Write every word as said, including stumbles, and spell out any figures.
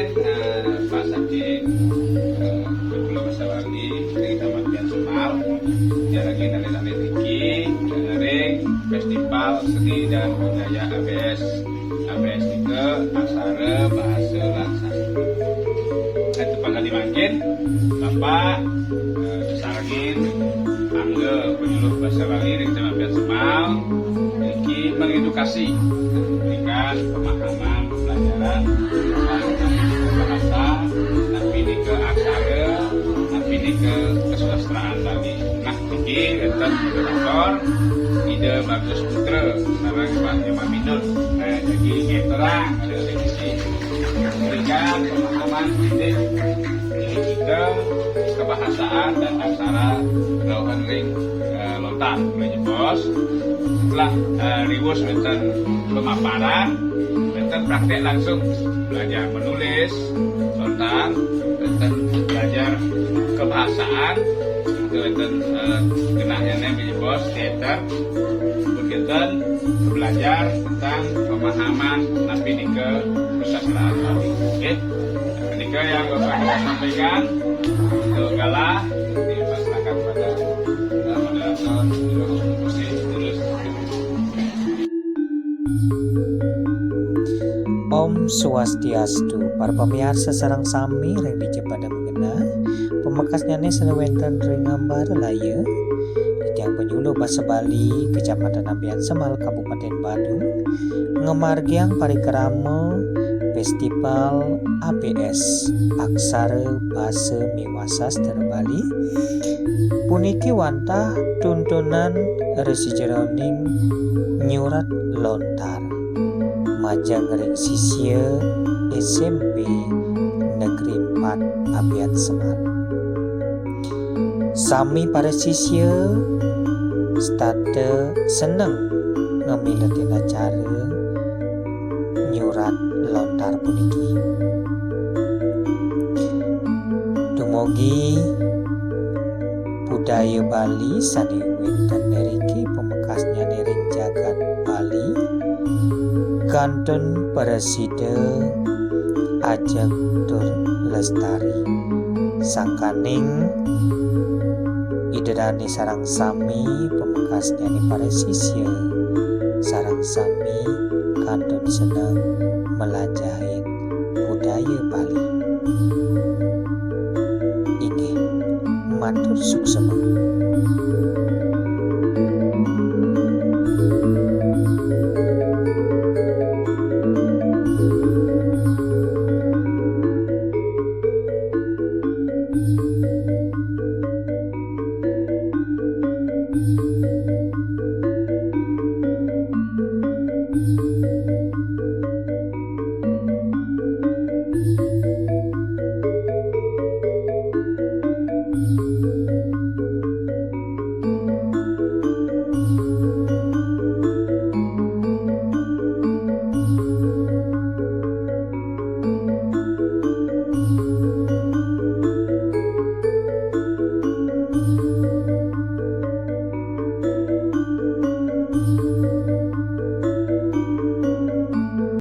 Nah, Pak Saking, eh, Guru Basa Bali, dari Kecamatan Semal, ya lagi nari-nari niki, nari Festival Seni dan Budaya A B S. A B S itu Aksara Bahasa Lansari. Itu pangkat mangkin, Bapak, eh, sarengin, angga penyuluh basa Bali dari Kecamatan Semal, niki mengedukasi, memberikan pemahaman, pelajaran, tentang bahasa, napi nika aksara, napi nika kesusastraan Bali. Nah, niki wénten moderator, Ida Bagus Putra, sareng Pak Nyoman Mindun. Nah, jadi nggih terang, ada revisi. Memberikan pemahaman pendidik, pendidik kita, kebahasaan dan aksara rauhan ring, eh, lontar, mulai jebos. Setelah, eh, riwus wénten pemaparan, wénten praktek langsung, belajar menulis lontar, wénten belajar kebahasaan, itu wénten, eh, genahnya nih, mulai jebos, teater, wénten belajar tentang pemahaman napi nika kesusastraan Bali. Oke. Nika yang Bapak Ibu sampaikan untuk galah, diserahkan pada, eh, moderator, terus. Om Swastiastu, para pamiarsa sareng sami ring dija pada magenah. Pamekasnyané sané wénten ring ngambar laya, titiang penyuluh basa Bali, Kecamatan Ampihan Semal, Kabupaten Badung, ngamargiang parikrama Festival A B S, Aksara Basa miwah Sastra Bali. Puniki wantah tuntunan ring sajeroning nyurat lontar majeng ring sisya S M P Negeri empat Ampihan Semal. Sami para sisya setata seneng ngamiletin acara nyurat lontar puniki. Dumugi budaya Bali sané wénten iriki pamekasnyané ring jagat Bali kantun prasida ajeg tur lestari. Sangkaning Ida dané sareng sami pamekasnyané para sisya sareng sami kantun seneng malajahin budaya Bali. Inggih, matur suksema.